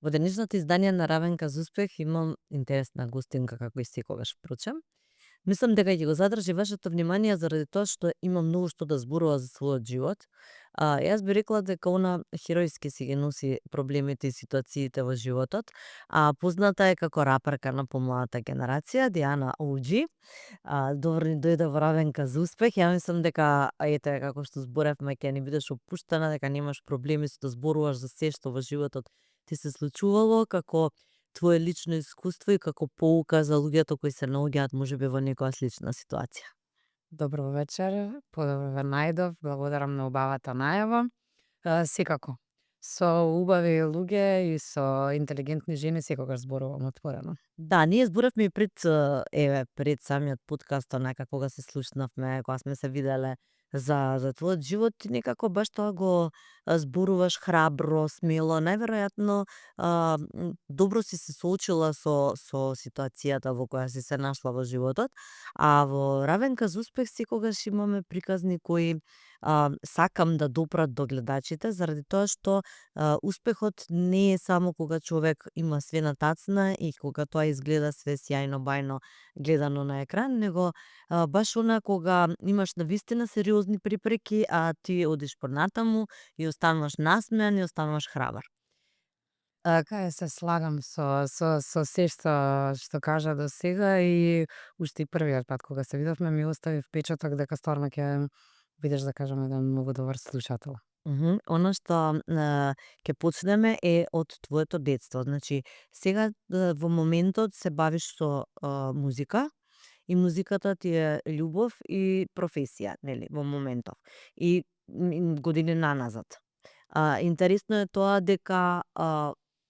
Во денешното издание на Равенка за успех имам интересна гостинка како и секогаш впрочем. Мислам дека ќе го задржи вашето внимание заради тоа што има многу што да зборува за својот живот. Јас би рекла дека она херојски си ги носи проблемите и ситуациите во животот, а позната е како рапарка на помладата генерација, Диана Оуџи. Добро ни дојде во Равенка за успех. Ја мислам дека ете како што зборевме ќе ни бидеш опуштена, дека немаш проблеми со да зборуваш за се што во животот ти се случувало, како твое лично искуство и како поука за луѓето кои се наоѓаат можеби во некоја слична ситуација. Добро вечер, ве најдов, благодарам на убавата најава. Секако, со убави луѓе и со интелигентни жени секогаш зборувам отворено. Да, ние зборевме и пред самиот подкаст, онака кога се слушнавме, кога сме се виделе за твојот живот, и некако баш тоа го зборуваш храбро, смело, најверојатно добро си се соочила со ситуацијата во која си се нашла во животот, а во Равенка за успех секогаш имаме приказни кои сакам да допрат до гледачите заради тоа што успехот не е само кога човек има све на тацна и кога тоа изгледа све сјајно бајно гледано на екран, него баш она кога имаш навистина сериозни препреки, а ти одиш понатаму и остануваш насмеан и остануваш храбар. Кај се слагам со се што кажа до сега и уште и првиот пат кога се видовме ми остави впечаток дека стварно ќе бидеш да кажам еден многу добар слушател. Она што ќе почнеме е од твоето детство. Значи, сега во моментот се бавиш со музика и музиката ти е љубов и професија, нели, во моментов. И години наназад. Интересно е тоа дека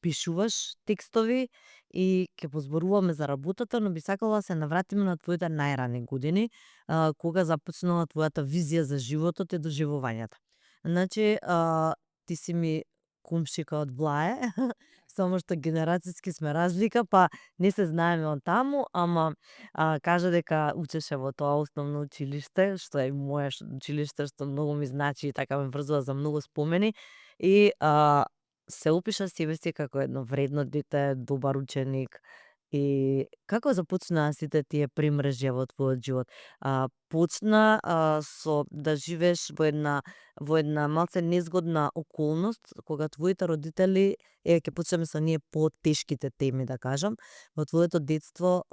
пишуваш текстови и ќе позборуваме за работата, но би сакала да се навратиме на твоите најрани години, кога започнала твојата визија за животот и доживувањето. Значи, ти си ми кумшика од Блае, само што генерацијски сме разлика, па не се знаеме од таму, ама кажа дека учеше во тоа основно училиште, што е и мое училиште, што многу ми значи и така ме врзува за многу спомени. И се опиша себе си како едно вредно дете, добар ученик. И како започнаа сите тие премрежја во твојот живот? Почна со да живееш во една малце незгодна околност, кога твоите родители, ќе почнеме со ние потешките теми да кажам, во твоето детство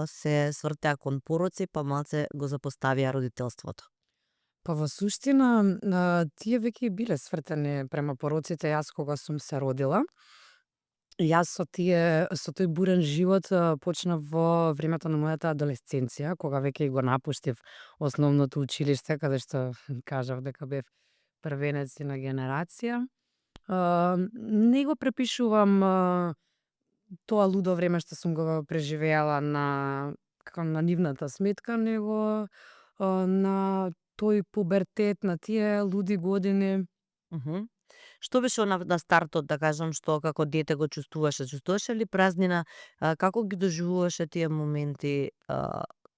се свртеа кон пороци, па малце го запоставија родителството. Па во суштина, тие веќе и биле свртени према пороците јас кога сум се родила. Јас со тој бурен живот почнав во времето на мојата адолесценција, кога веќе го напуштив основното училиште, каде што кажав дека бев првенец и на генерација. Не го препишувам тоа лудо време што сум го преживеала на нивната сметка, него на тој пубертет, на тие луди години. Мгм. Што беше на стартот, да кажам, што како дете го чувствуваше? Чувствуваше ли празнина? Како ги доживуваше тие моменти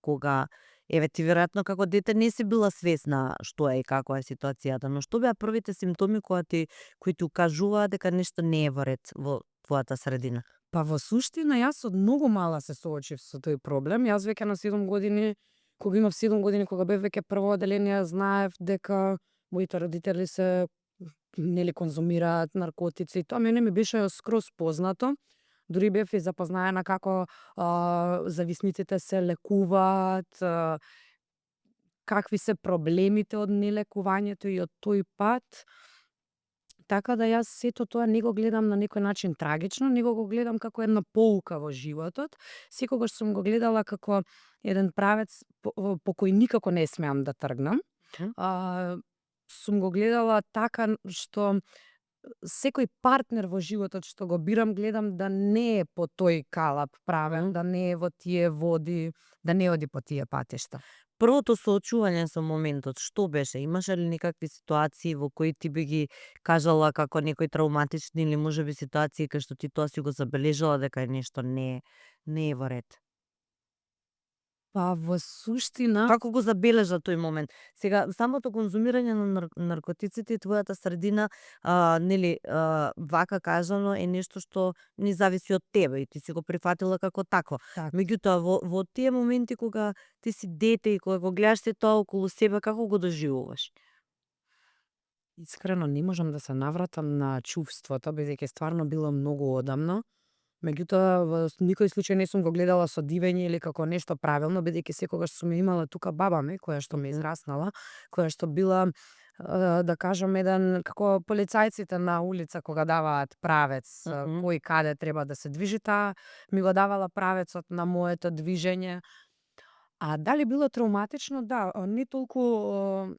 кога ти веројатно како дете не си била свесна што е и каква е ситуацијата, но што беа првите симптоми кои ти укажуваа дека нешто не е во ред во твојата средина? Па во суштина јас од многу мала се соочив со тој проблем. Јас веќе на 7 години, кога имав 7 години, кога бев веќе прво оделение, знаев дека моите родители се нели конзумираат наркотици. Тоа мене ми беше скроз познато. Дури бев и запознаена како зависниците се лекуваат, какви се проблемите од нелекувањето и од тој пат. Така да јас сето тоа не го гледам на некој начин трагично, него го гледам како една поука во животот. Секогаш сум го гледала како еден правец по кој никако не смеам да тргнам. Сум го гледала така што секој партнер во животот што го бирам, гледам да не е по тој калап правен, да не е во тие води, да не оди по тие патишта. Првото соочување со моментот, што беше? Имаше ли некакви ситуации во кои ти би ги кажала како некои травматични или можеби ситуации кај што ти тоа си го забележала дека нешто не е во ред? Па во суштина Како го забележа тој момент? Сега, самото конзумирање на наркотиците и твојата средина, нели, вака кажано е нешто што не зависи од тебе и ти си го прифатила како такво. така. Меѓутоа, во тие моменти кога ти си дете и кога го гледаш се тоа околу себе, како го доживуваш? Искрено не можам да се навратам на чувството, бидејќи стварно било многу одамно. Меѓутоа, во никој случај не сум го гледала со дивење или како нешто правилно, бидејќи секогаш сум ја имала тука баба ми, која што ме израснала, која што била, да кажам, еден како полицајците на улица кога даваат правец, Мгм. кој каде треба да се движи, таа ми го давала правецот на моето движење. А дали било травматично? Да, не толку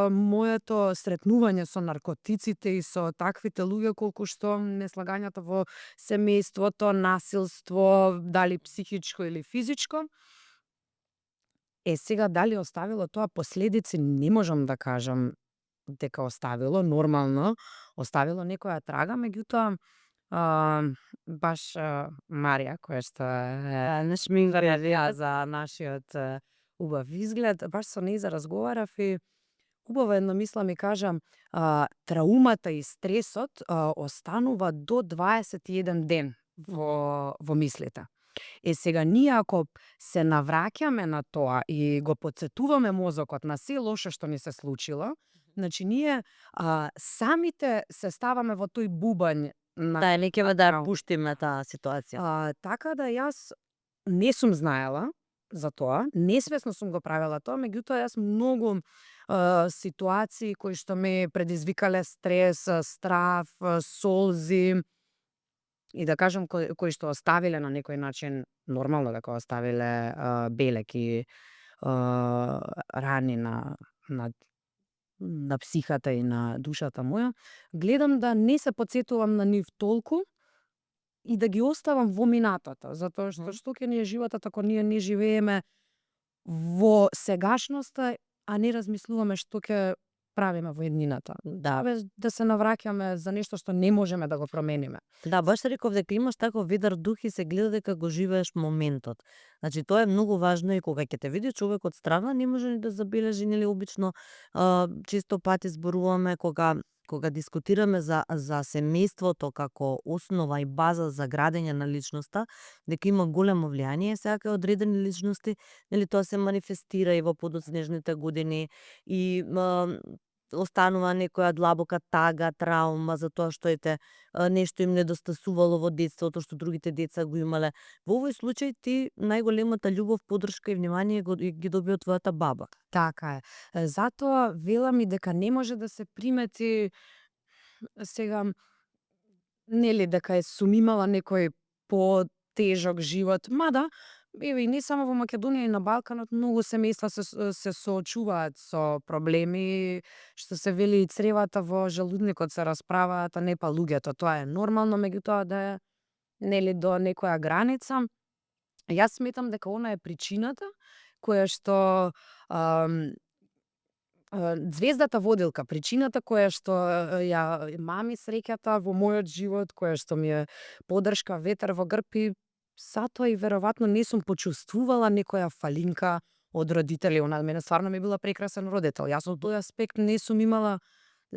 моето сретнување со наркотиците и со таквите луѓе, колку што неслагањата во семејството, насилство, дали психичко или физичко. Сега дали оставило тоа последици, не можам да кажам дека оставило, нормално оставило некоја трага, меѓутоа баш Марија, која што е Не шминка за нашиот убав изглед, баш со нејза разговарав и убаво едно мисла ми кажа, траумата и стресот останува до 21 ден во мислите. Сега ние ако се навраќаме на тоа и го потсетуваме мозокот на се лошо што ни се случило, значи ние самите се ставаме во тој бубањ на Да, не ќе да ја траум. пуштиме таа ситуација. Така да јас не сум знаела за тоа, несвесно сум го правела тоа, меѓутоа јас многу ситуации кои што ме предизвикале стрес, страв, солзи и да кажам кои што оставиле на некој начин, нормално дека оставиле белеки, рани на психата и на душата моја, гледам да не се потсетувам на нив толку и да ги оставам во минатото, затоа што ќе ни е животот ако ние не живееме во сегашноста, а не размислуваме што ќе правиме во еднината. Да. Без да се навраќаме за нешто што не можеме да го промениме. Да, баш реков дека имаш таков ведар дух и се гледа дека го живееш моментот. Значи тоа е многу важно и кога ќе те види човек од страна не може ни да забележи, нели обично често пати зборуваме кога дискутираме за семејството како основа и база за градење на личноста, дека има големо влијание, сега кај одредени личности, нели тоа се манифестира и во подоцнежните години и останува некоја длабока тага, траума за тоа што нешто им недостасувало во детството што другите деца го имале. Во овој случај ти најголемата љубов, поддршка и внимание ги доби од твојата баба. Така е. Затоа велам и дека не може да се примети сега нели дека сум имала некој потежок живот, мада еве и не само во Македонија и на Балканот многу семејства се соочуваат со проблеми, што се вели и цревата во желудникот се расправаат, а не па луѓето. Тоа е нормално, меѓутоа да е нели до некоја граница. Јас сметам дека она е причината која што звездата водилка, причината која што ја мами среќата во мојот живот, која што ми е поддршка, ветер во грб и затоа и веројатно не сум почувствувала некоја фалинка од родители. Она мене стварно ми била прекрасен родител. Јас од тој аспект не сум имала,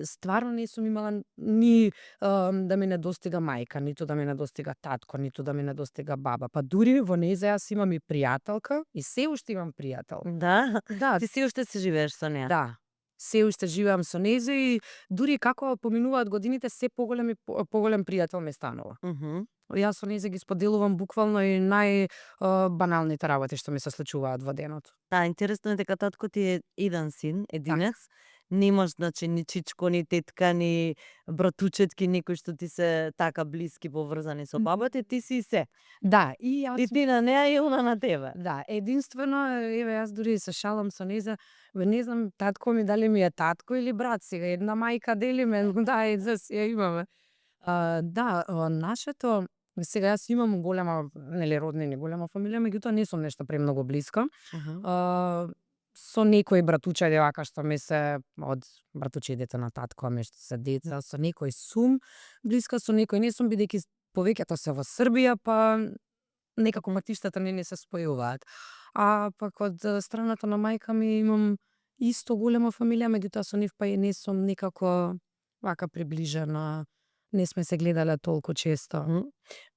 стварно не сум имала ни да ми недостига мајка, ниту да ми недостига татко, ниту да ми недостига баба. Па дури во нејза јас имам и пријателка и се уште имам пријател. Да? Да, Ти се уште се живееш со неа? да. Се уште живеам со нејза и дури како поминуваат годините, се поголем и поголем пријател ме станува. Јас со нејза ги споделувам буквално и баналните работи што ми се случуваат во денот. Да, интересно е дека татко ти е еден син, единец. Немаш, значи, ни чичко, ни тетка, ни братучетки, никој што ти се така блиски поврзани со бабата, ти си и се. Да, и јас И ти на неа и она на тебе. да, единствено, еве јас дури се шалам со нејза, не знам татко ми дали ми е татко или брат, сега една мајка делиме, да, и за си ја имаме. Да, нашето сега јас имам голема, нели роднини, голема фамилија, меѓутоа не сум нешто премногу блиска. Со некои братучеди вака што ми се од братучедите на татко ми што се деца, со некој сум блиска, со некој не сум, бидејќи повеќето се во Србија, па некако матиштата не се спојуваат. А пак од страната на мајка ми имам исто голема фамилија, меѓутоа со нив па и не сум никако вака приближена. Не сме се гледале толку често. Мгм.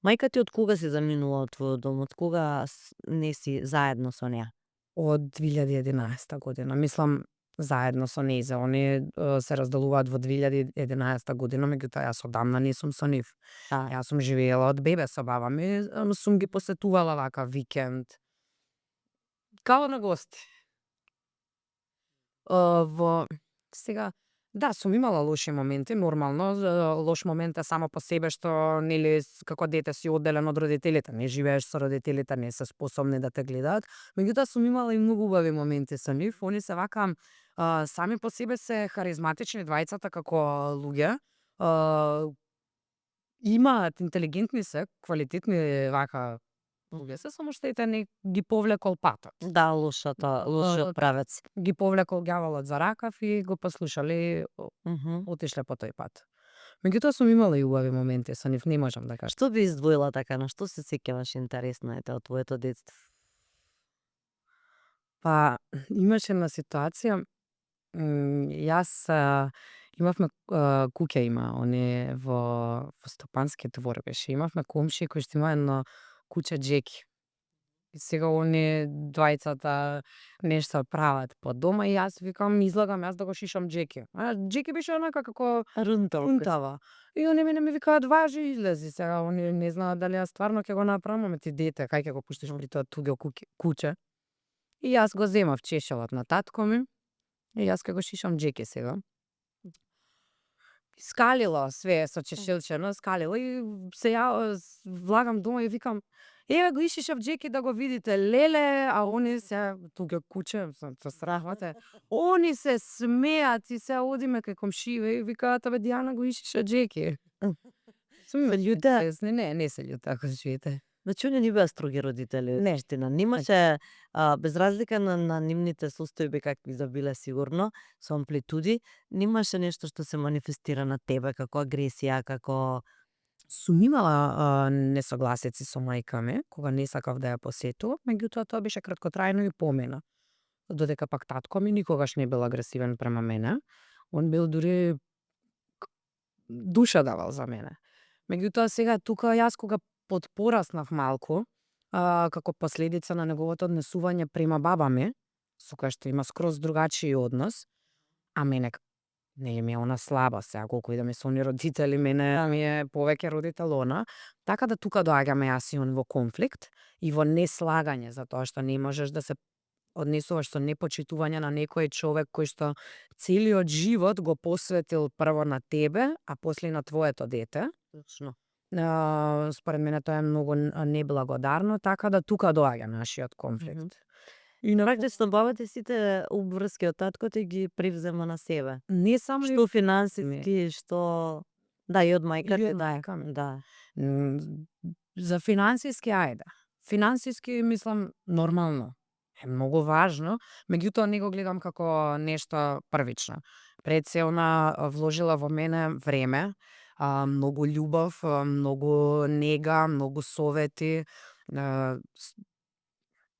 Мајка ти од кога се заминува од твојот дом? Од кога не си заедно со неа? Од 2011 година. Мислам, заедно со нејзе. Оние се разделуваат во 2011 година, меѓутоа јас одамна не сум со нив. А, Јас сум живеела од бебе со баба ми, сум ги посетувала вака викенд. Као на гости. Во сега да, сум имала лоши моменти, нормално. Лош момент е само по себе што нели како дете си одделен од родителите, не живееш со родителите, не се способни да те гледаат. Меѓутоа сум имала и многу убави моменти со нив. Они се вака сами по себе се харизматични двајцата како луѓе. Имаат интелигентни се, квалитетни вака луѓе се, само што ете не ги повлекол патот. да, лошиот правец. Ги повлекол ѓаволот за ракав и го послушале, Мгм. отишле по тој пат. Меѓутоа сум имала и убави моменти со нив, не можам да кажам. Што би издвоила така, на што се сеќаваш интересно ете од твоето детство? Па имаше една ситуација, јас имавме куќа има оние во Стопански двор беше. Имавме комши кои што има едно куче Џеки. И сега оние двајцата нешто прават по дома и јас викам излагам јас да го шишам Џеки. А Џеки беше онака како унтава. И они мене ми викаат важи излези сега, они не знаат дали јас стварно ќе го направам, ама ти дете, кај ќе го пуштиш при тоа туѓо куче. И јас го земав чешелот на татко ми и јас ќе го шишам Џеки сега. Скалило све со чешелчено, скалило и се ја влагам дома и викам еве го ишишав Џеки да го видите леле, а они се туѓо куче, се срамате. Они се смеат и се одиме кај комшиве и викаат абе Дијана го ишиша Џеки. Се љута? Не се љута ако чуете. Значи, они не беа строги родители, Не. вистина. Немаше, без разлика на нивните состојби какви да биле сигурно, со амплитуди, немаше нешто што се манифестира на тебе како агресија, како Сум имала несогласици со мајка ми, кога не сакав да ја посетувам, меѓутоа тоа беше краткотрајно и помина. Додека пак татко ми никогаш не бил агресивен према мене. Он бил дури душа давал за мене. Меѓутоа сега тука јас кога подпораснав малку, како последица на неговото однесување према баба ми, со која што има скроз другачи однос, а мене нели ми е она слаба сега, колку и да ми се они родители, мене ми е повеќе родител она, така да тука доаѓаме јас и он во конфликт и во неслагање, затоа што не можеш да се однесуваш со непочитување на некој човек кој што целиот живот го посветил прво на тебе, а после на твоето дете. точно? Според мене тоа е многу неблагодарно, така да тука доаѓа нашиот конфликт. Мгм. И на Практично бабата сите обврски од таткото и ги превзема на себе. не само Што финансиски, што да, и од мајка И ти, од да. мајка ми. Да. За финансиски ајде. Финансиски мислам нормално. Е многу важно, меѓутоа не го гледам како нешто првично. Пред се она вложила во мене време, многу љубов, многу нега, многу совети,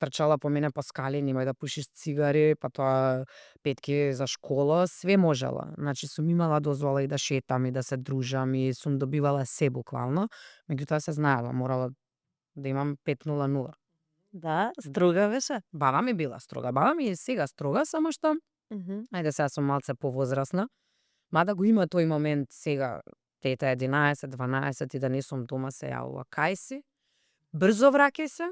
трчала по мене по скали, немој да пушиш цигари, па тоа петки за школа, све можела. Значи сум имала дозвола и да шетам и да се дружам и сум добивала се буквално, меѓутоа се знаела, морала да имам 5:00. Да, строга беше? Баба ми била строга, баба ми е сега строга, само што Мгм. ајде сега сум малце повозрасна, мада го има тој момент сега, тета 11, 12 и да не сум дома се јавува кај си, брзо враќај се,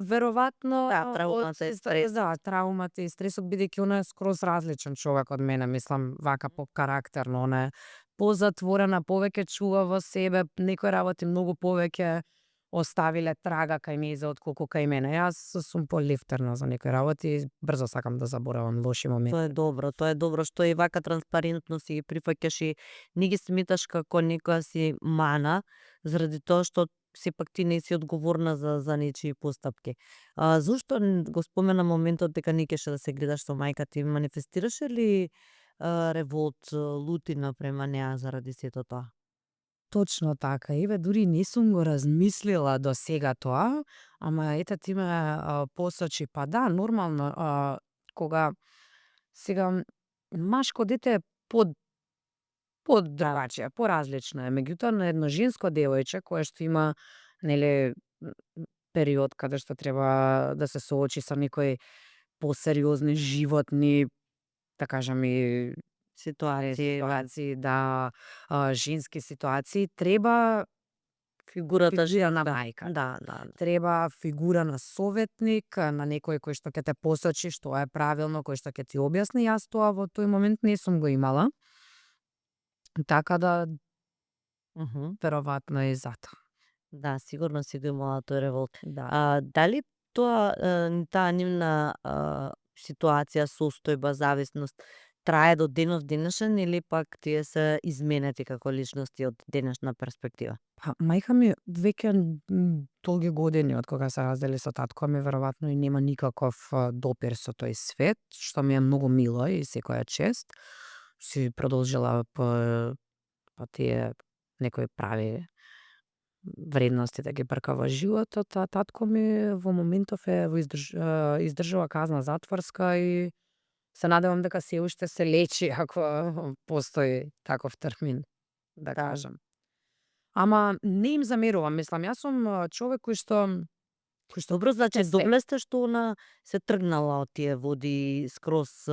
веројатно Да, траумата и стрес. Да, траумата и стресот, бидејќи она е скроз различен човек од мене, мислам вака по карактерно, она е позатворена, повеќе чува во себе, некои работи многу повеќе оставиле трага кај нејзе отколку кај мене. Јас сум полифтерна за некои работи и брзо сакам да заборавам лоши моменти. Тоа е добро што и вака транспарентно си ги прифаќаш и не ги сметаш како некоја си мана, заради тоа што сепак ти не си одговорна за нечии постапки. Зошто го спомена моментот дека не кеше да се гледаш со мајка ти, манифестираше ли револт, лутина према неа заради сето тоа? точно така. Еве, дури не сум го размислила до сега тоа, ама ете ти ме посочи. Па да, нормално, кога сега машко дете е Да. другачие, поразлично е. Меѓутоа на едно женско девојче кое што има, нели, период каде што треба да се соочи со некои посериозни животни, да кажам, и Ситуации, ситуации, да, женски ситуации, треба фигурата фигура на женска. мајка. Да. Треба фигура на советник, на некој кој што ќе те посочи што е правилно, кој што ќе ти објасни. Јас тоа во тој момент не сум го имала. Така да, Мгм. веројатно е и затоа. Да, сигурно си го имала тој револт. Да. Дали тоа, таа нивна ситуација, состојба, зависност трае до денов денешен или пак тие се изменети како личности од денешна перспектива? Па, мајка ми веќе долги години од кога се раздели со татко ми, веројатно и нема никаков допир со тој свет, што ми е многу мило и секоја чест. Си продолжила по тие некои прави вредности да ги брка во животот, а татко ми во моментов е во издржува казна затворска и се надевам дека се уште се лечи, ако постои таков термин, да Да. кажам. Ама не им замерувам, мислам, јас сум човек кој што Добро, значи се добре сте што она се тргнала од тие води скроз,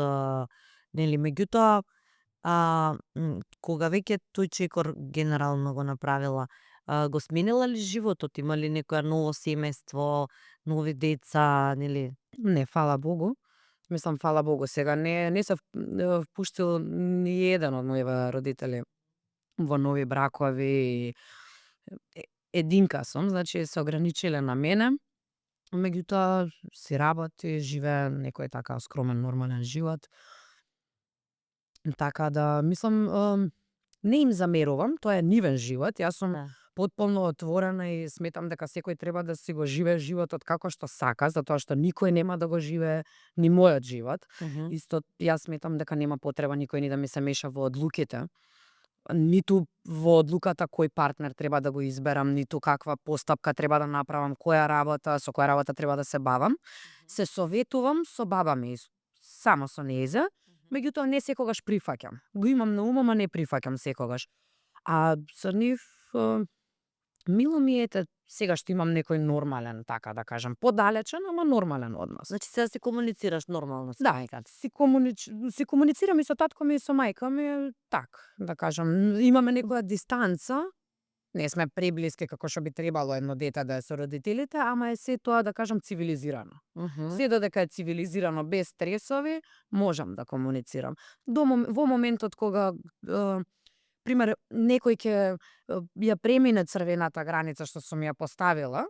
нели, меѓутоа, кога веќе тој чекор генерално го направила, го сменила ли животот? Има ли некоја ново семејство, нови деца, нели? Не, фала Богу. Мислам, фала Богу, сега не се впуштил ни еден од моите родители во нови бракови. Единка сум, значи се ограничиле на мене. Меѓутоа си работи, живее некој така скромен, нормален живот. Така да, мислам, не им замерувам, тоа е нивен живот. Јас сум Да. потполно отворена и сметам дека секој треба да си го живее животот како што сака, затоа што никој нема да го живее ни мојот живот. Мгм. Исто јас сметам дека нема потреба никој ни да ми се меша во одлуките, ниту во одлуката кој партнер треба да го изберам, ниту каква постапка треба да направам, која работа, со која работа треба да се бавам. Се советувам со баба ми, само со нејза, меѓутоа не секогаш прифаќам. Го имам на ум, ама не прифаќам секогаш. А со нив мило ми е, ете, сега што имам некој нормален, така да кажам, подалечен, ама нормален однос. Значи сега си комуницираш нормално со Да, мајката. си комуницирам и со татко ми и со мајка ми, так, да кажам, имаме некоја дистанца, не сме преблиски како што би требало едно дете да е со родителите, ама е се тоа, да кажам, цивилизирано. Мгм. Се додека е цивилизирано, без стресови, можам да комуницирам. Во моментот кога пример, некој ќе ја премине црвената граница што сум ја поставила,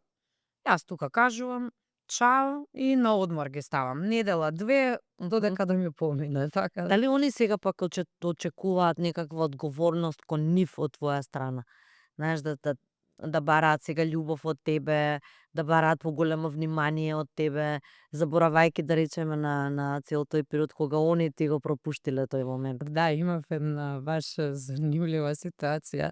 јас тука кажувам чао и на одмор ги ставам. Недела, две, додека да ми помине. Така. Дали они сега пак очекуваат некаква одговорност кон нив од твоја страна? Знаеш, да бараат сега љубов од тебе, да бараат поголемо внимание од тебе, заборавајќи, да речеме, на цел тој период кога они ти го пропуштиле тој момент. Да, имав една баш занимлива ситуација.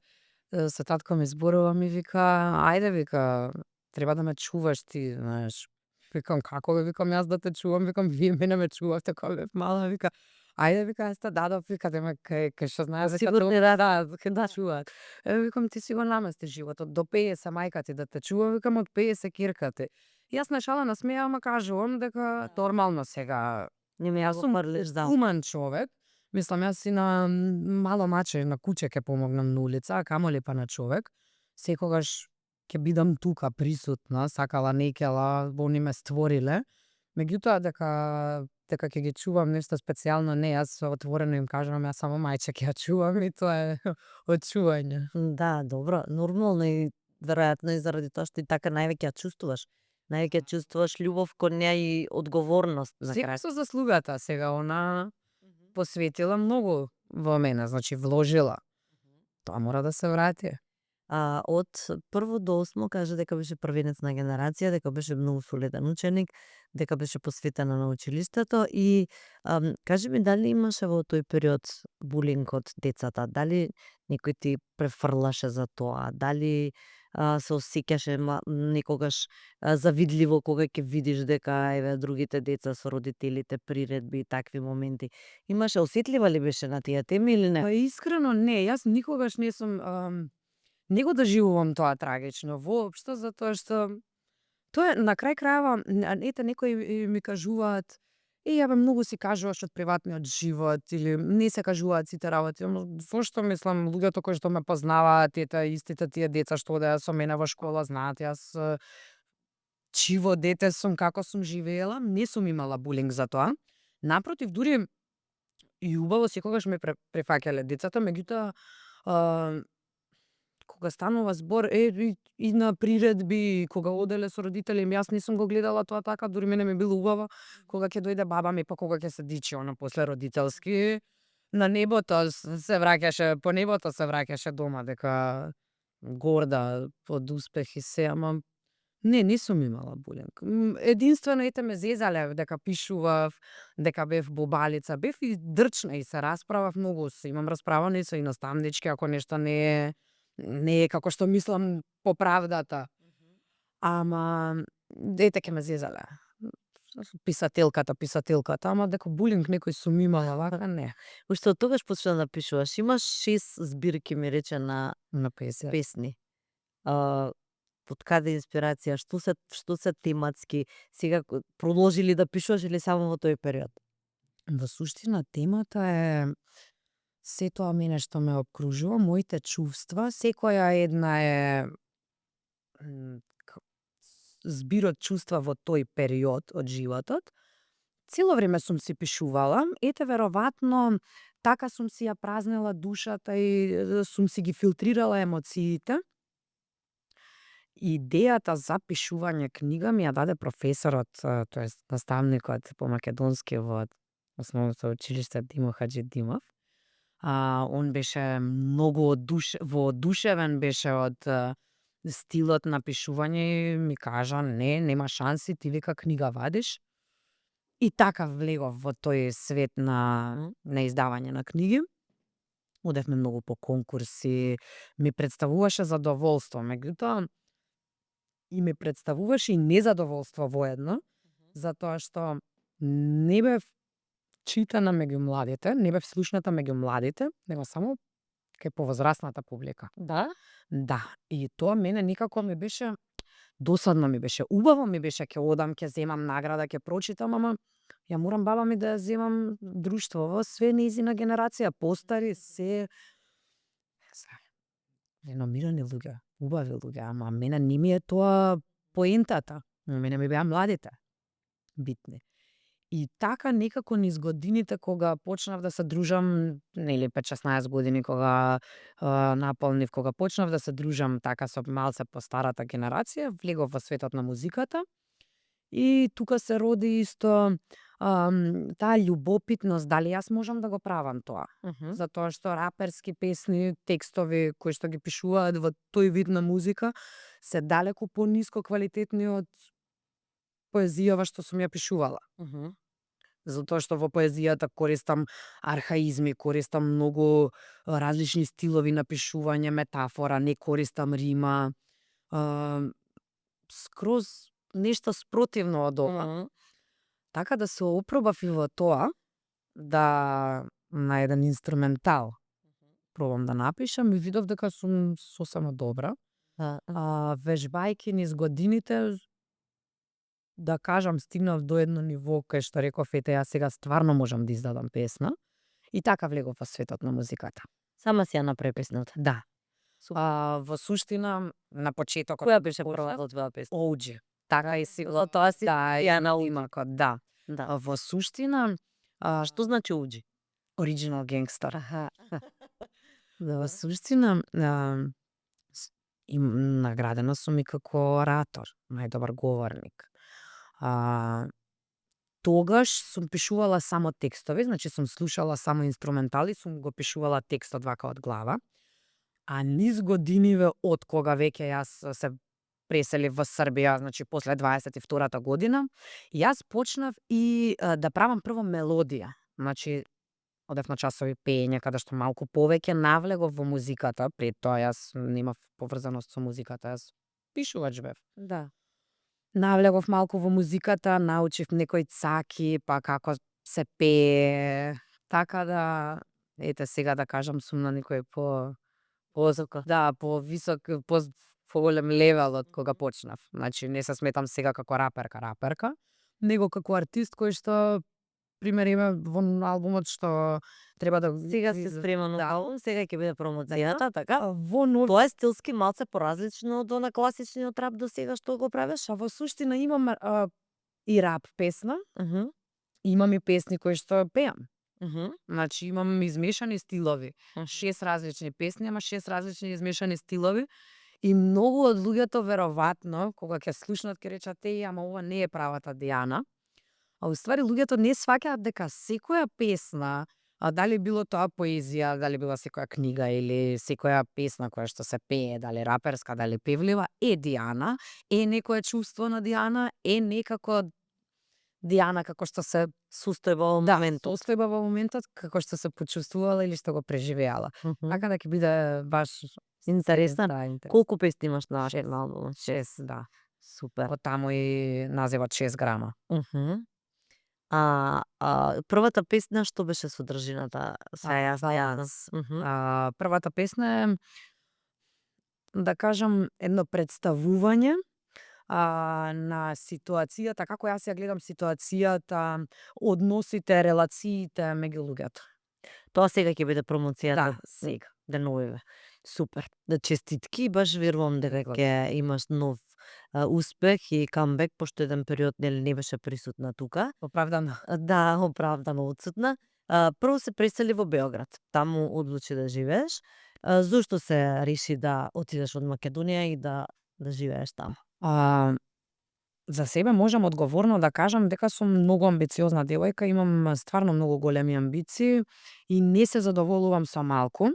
Со татко ми зборува, ми вика, ајде, вика, треба да ме чуваш ти, знаеш. Викам, како бе, викам, јас да те чувам, викам, вие мене ме чувавте кога бев мала, вика, ајде, вика, јас те дадов, вика, дема кај што знаеш дека Сигурно тоа, да, ќе да. те чуваат. Викам, ти си го намести животот, до 50 мајка ти да те чува, викам, од 50 кирка ти. Јас на шала насмеа, ама кажувам дека нормално сега. Не ме ја Јас сум фрлиш, да. умен човек. Мислам, јас и на мало маче, на куќе ќе помогнам на улица, а камоли па на човек. Секогаш ќе бидам тука присутна, сакала некела, они ме створиле. Меѓутоа дека ќе ги чувам нешто специјално, не, јас отворено им кажувам, јас само мајче ќе ја чувам и тоа е од чување. Да, добро, нормално и веројатно и заради тоа што и така највеќе ја чувствуваш. Највеќе чувствуваш љубов кон неа и одговорност за Секој крај. со заслугата, сега она посветила многу во мене, значи вложила. Тоа мора да се врати. Од прво до осмо кажа дека беше првенец на генерација, дека беше многу солиден ученик, дека беше посветена на училиштето и кажи ми дали имаше во тој период булинг од децата? Дали некој ти префрлаше за тоа? Дали се осеќаше некогаш завидливо кога ќе видиш дека еве другите деца со родителите, приредби и такви моменти? Имаше осетлива ли беше на тие теми или не? Па искрено не, јас никогаш не сум не го доживувам тоа трагично воопшто, затоа што тоа е на крај крајава, ете некои ми кажуваат абе многу си кажуваш од приватниот живот или не се кажуваат сите работи, ама зошто мислам луѓето кои што ме познаваат, ете истите тие деца што одеа со мене во школа знаат јас чиво дете сум, како сум живеела, не сум имала булинг за тоа. Напротив, дури и убаво секогаш ме префаќале децата, меѓутоа кога станува збор и на приредби, кога оделе со родители, јас не сум го гледала тоа така, дури мене ми било убаво кога ќе дојде баба ми, па кога ќе се дичи она после родителски на небото се враќаше, по небото се враќаше дома дека горда од успех и се, ама не сум имала булинг. Единствено ете ме зезале дека пишував, дека бев бобалица, бев и дрчна и се расправав многу, имам расправани со и наставнички ако нешто не е како што мислам по правдата. Ама ете ќе ме зезале. Писателката, ама дека булинг некој сум имала, вака не. Уште од тогаш почна да пишуваш. Имаш 6 збирки ми рече на Песни. песни. Од каде инспирација? Што се тематски? Сега продолжи ли да пишуваш или само во тој период? Во суштина темата е се тоа мене што ме обкружува, моите чувства, секоја една е збир од чувства во тој период од животот. Цело време сум си пишувала, ете веројатно така сум си ја празнела душата и сум си ги филтрирала емоциите. Идејата за пишување книга ми ја даде професорот, тоест наставникот по македонски во Основното училиште Димо Хаџидимов. Он беше многу воодушевен беше од стилот на пишување и ми кажа не, нема шанси, ти вика книга вадиш. И така влегов во тој свет на издавање на книги. Одевме многу по конкурси, ми представуваше задоволство, меѓутоа и ми представуваше и незадоволство воедно, затоа што не бев читана меѓу младите, не бев слушната меѓу младите, него само кај повозрасната публика. Да? Да, и тоа мене никако ми беше досадно, ми беше убаво, ми беше ќе одам, ќе земам награда, ќе прочитам, ама ја морам баба ми да ја земам друштво, све нејзина генерација, постари, се реномирани луѓе, убави луѓе, ама мене не ми е тоа поентата. Мене ми беа младите битни. И така некако низ годините кога почнав да се дружам, нели 5-16 години кога наполнив, кога почнав да се дружам така со малце постарата генерација, влегов во светот на музиката и тука се роди исто таа љубопитност дали јас можам да го правам тоа. Затоа што раперски песни, текстови кои што ги пишуваат во тој вид на музика се далеку пониско квалитетни од поезијава што сум ја пишувала. Затоа што во поезијата користам архаизми, користам многу различни стилови на пишување, метафора, не користам рима. Скроз нешто спротивно од ова. Така да се опробав и во тоа, да на еден инструментал пробам да напишам и видов дека сум сосема добра. Вежбајќи низ годините, да кажам, стигнав до едно ниво кај што реков, ете, јас сега стварно можам да издадам песна. И така влегов во светот на музиката. Сама си ја направи песната. Да. Во суштина, на почетокот... Која беше првата твоја песна? Оуџи. Така и си... Тоа си ја на имакот, да. Во суштина... Што значи Оуџи? Original Gangster. Во Во суштина, наградена сум и како оратор, најдобар говорник. Тогаш сум пишувала само текстови, значи сум слушала само инструментали, сум го пишувала текстот вака од глава. А низ годиниве од кога веќе јас се преселив во Србија, значи после 22-та година, јас почнав и да правам прво мелодија. Значи, одев на часови пеење, каде што малку повеќе навлегов во музиката. Пред тоа јас немав поврзаност со музиката, јас пишувач бев. Да. Навлегов малку во музиката, научив некои цаки, па како се пее, така да, ете сега да кажам сум на некој Позока. да, повисок, поголем левел од кога почнав. Значи не се сметам сега како раперка, него како артист кој што пример има во албумот што треба да Сега се спрема нов албум, сега ќе биде промоцијата, така? во нов. Тоа е стилски малце поразлично од она класичниот рап до сега што го правиш? Во суштина имам и рап песна, Мгм. имам и песни кои што пеам. Мгм. Значи имам измешани стилови. Мгм. 6 различни песни, ама 6 различни измешани стилови. И многу од луѓето вероватно, кога ќе слушнат, ќе речат ама ова не е правата Дијана. А уствари луѓето не сваќаат дека секоја песна, а дали било тоа поезија, дали била секоја книга или секоја песна која што се пее, дали раперска, дали певлива, е Дијана, е некое чувство на Дијана, е некако Дијана како што се Состојба во моментот. состојба во моментот, како што се почувствувала или што го преживеала. Мгм. Така да ќе биде баш Интересна. да, интересно. Колку песни имаш на Шест. албумот? 6, да. Супер. Од таму и називот 6 грама. Мгм. Првата песна што беше содржината? Баланс. Мгм. Првата песна е, да кажам, едно представување на ситуацијата, како јас ја гледам ситуацијата, односите, релациите меѓу луѓето. Тоа сега ќе биде промоцијата. Да, сега. Деновиве. Супер. Да, честитки, баш верувам дека ќе имаш нов успех и камбек, пошто еден период не беше присутна тука. Оправдано. Да, оправдано отсутна. Прво се пресели во Београд. Таму одлучи да живееш. Зошто се реши да отидеш од Македонија и да живееш таму? За себе можам одговорно да кажам дека сум многу амбициозна девојка, имам стварно многу големи амбиции и не се задоволувам со малку.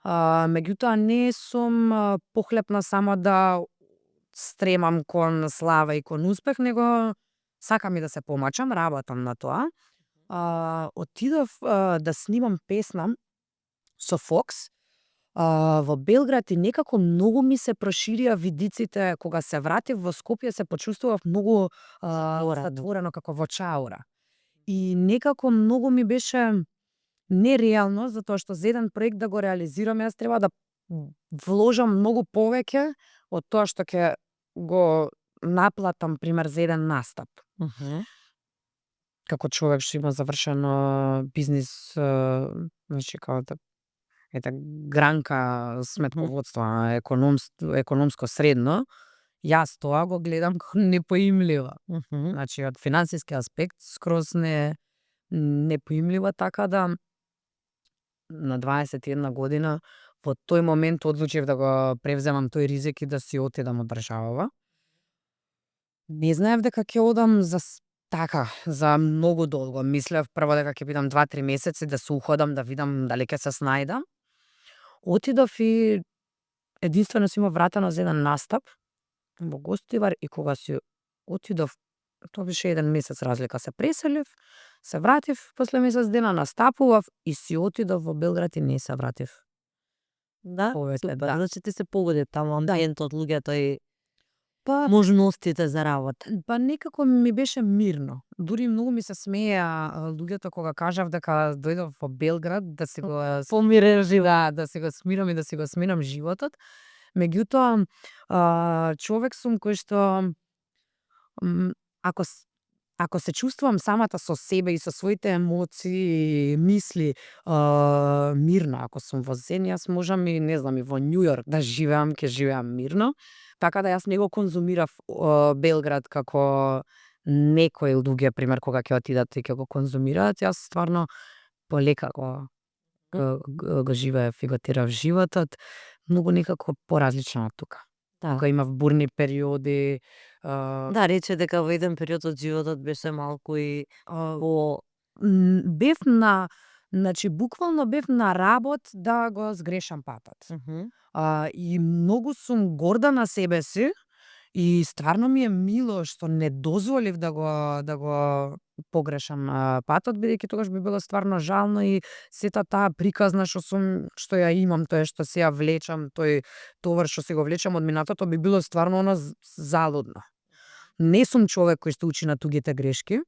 Меѓутоа не сум похлепна само да стремам кон слава и кон успех, него сакам и да се помачам, работам на тоа. Отидов да снимам песна со Фокс во Белград и некако многу ми се проширија видиците кога се вратив во Скопје, се почувствував многу затворено како во чаура. И некако многу ми беше нереално, затоа што за еден проект да го реализирам, јас треба да вложам многу повеќе од тоа што ќе го наплатам, пример, за еден настап. Како човек што има завршено бизнис, значи како да, ете, гранка сметководство, економско средно, јас тоа го гледам како непоимливо. Значи, од финансиски аспект, скроз непоимливо, така да на 21 година во тој момент одлучив да го превземам тој ризик и да си отидам од државава. Не знаев дека ќе одам така, за многу долго. Мислев прво дека ќе бидам 2-3 месеци да се уходам, да видам дали ќе се снајдам. Отидов и единствено си имав вратено за еден настап во Гостивар и кога си отидов, тоа беше 1 месец разлика, се преселив, се вратив, после месец дена настапував и си отидов во Белград и не се вратив. Да, Повеќе, супер. да. Значи ти се погоди таму амбиентот, луѓето и можностите за работа. Па некако ми беше мирно. Дури многу ми се смеја луѓето кога кажав дека дојдов во Белград да се го Помирен живот. да се го смирам и да се го сменам животот. Меѓутоа, човек сум кој што ако се чувствувам самата со себе и со своите емоции и мисли мирна, ако сум во зен, јас можам и не знам и во Њујорк да живеам, ќе живеам мирно. Така да јас не го конзумирав Белград како некои луѓе, пример, кога ќе отидат и ќе го конзумираат. Јас стварно полека го живеев и го терав животот, многу некако поразлично од тука. Да. Кога имав бурни периоди, Да, рече дека во еден период од животот беше малку и бев Значи буквално бев на работ да го сгрешам патот. И многу сум горда на себе си и стварно ми е мило што не дозволив да го погрешам патот, бидејќи тогаш би било стварно жално и сета таа приказна што ја имам, тоа што се ја влечам, тој товар што се го влечам од минатото би било стварно залудно. Не сум човек кој што учи на тугите грешки.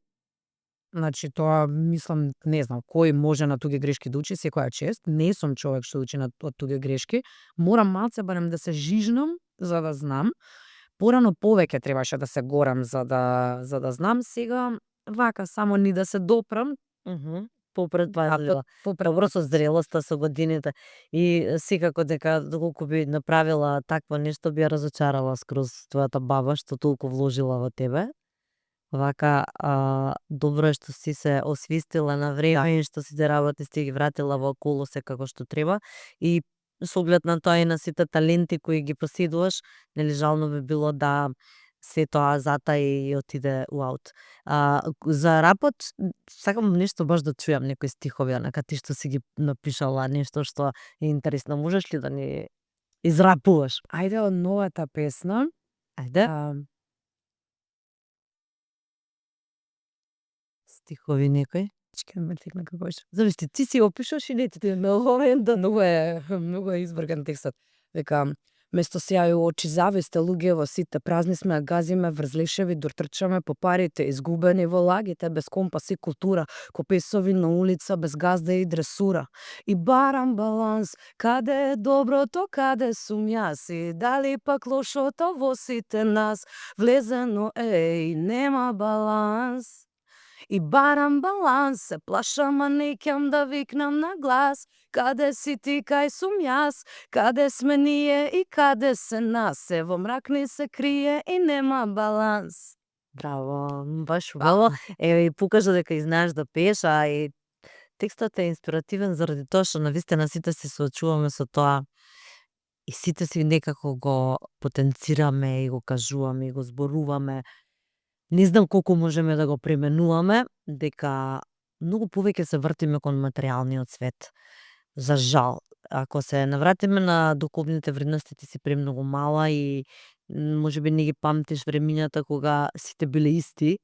Значи тоа мислам, не знам, кој може на туги грешки да учи, секоја чест. Не сум човек што учи од туги грешки. Морам малце барем да се жижнам за да знам. Порано повеќе требаше да се горам за да знам. Сега вака само ни да се допрам. Попредпазлива. Добро со зрелоста, со годините. И секако дека доколку би направила такво нешто, би ја разочарала скроз твојата баба што толку вложила во тебе. Вака, добро е што си се освистила на време и што сите работи сте ги вратила во колосе како што треба. И со оглед на тоа и на сите таленти кои ги поседуваш, нели жално би било да се тоа затаи и отиде у аут. За рапот, сакам нешто баш да чујам некои стихови, онака ти што си ги напишала, нешто што е интересно. Можеш ли да ни израпуваш? Ајде од новата песна. Ајде. Стихови некои. Чекај ме текна како беше. Зависти, ти си опишаш и не ти на момент. Многу е избрган текстот. Дека место сеају очи зависте луѓе во сите празни сме ја газиме врз лешеви дур трчаме по парите изгубени во лагите без компас и култура ко песови на улица без газда и дресура и барам баланс каде е доброто каде сум јас и дали пак лошото во сите нас влезено е и нема баланс. И барам баланс, се плашам, а не ќам да викнам на глас. Каде си ти, кај сум јас, каде сме ние и каде се нас. Се во мрак не се крие и нема баланс. Браво, баш убаво. И покажа дека и знаеш да пееш, а и текстот е инспиративен заради тоа што навистина сите се соочуваме со тоа и сите си некако го потенцираме и го кажуваме и го зборуваме. Не знам колку можеме да го пременуваме, дека многу повеќе се вртиме кон материјалниот свет. За жал, ако се навратиме на духовните вредности, ти си премногу мала и можеби не ги памтиш времињата кога сите биле исти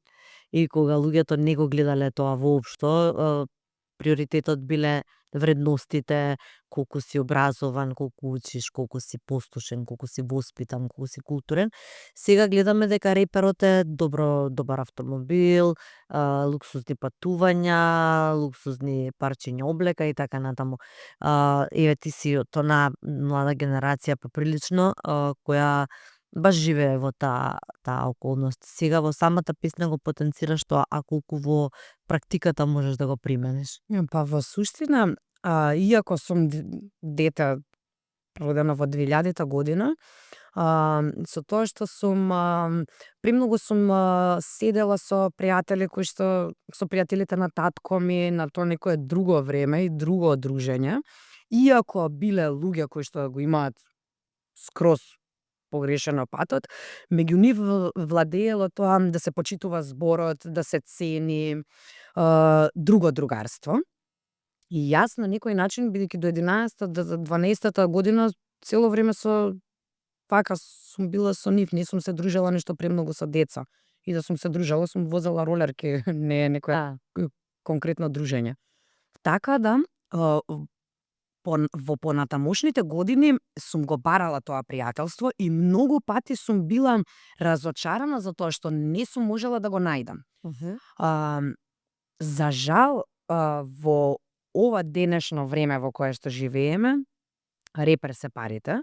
и кога луѓето не го гледале тоа воопшто. Приоритетот биле вредностите, колку си образован, колку учиш, колку си послушен, колку си воспитан, колку си културен. Сега гледаме дека реперот е добар автомобил, луксузни патувања, луксузни парчиња облека и така натаму. Еве ти си од тона млада генерација поприлично која баш живее во таа околност. Сега во самата песна го потенцираш тоа, а колку во практиката можеш да го примениш? Па во суштина, иако сум дете родено во 2000 година, со тоа што сум премногу сум седела со пријатели кои што со пријателите на татко ми на тоа некое друго време и друго дружење, иако биле луѓе кои што го имаат скроз погрешено патот, меѓу нив владеело тоа да се почитува зборот, да се цени друго другарство. И јас на некој начин, бидејќи до 11-та, до 12-та година цело време вака сум била со нив, не сум се дружела нешто премногу со деца. И да сум се дружела, сум возела ролерки, не е некоја конкретно дружење. Така да, во понатамошните години сум го барала тоа пријателство и многу пати сум била разочарана за тоа што не сум можела да го најдам. За жал, во ова денешно време во кое што живееме, репер се парите,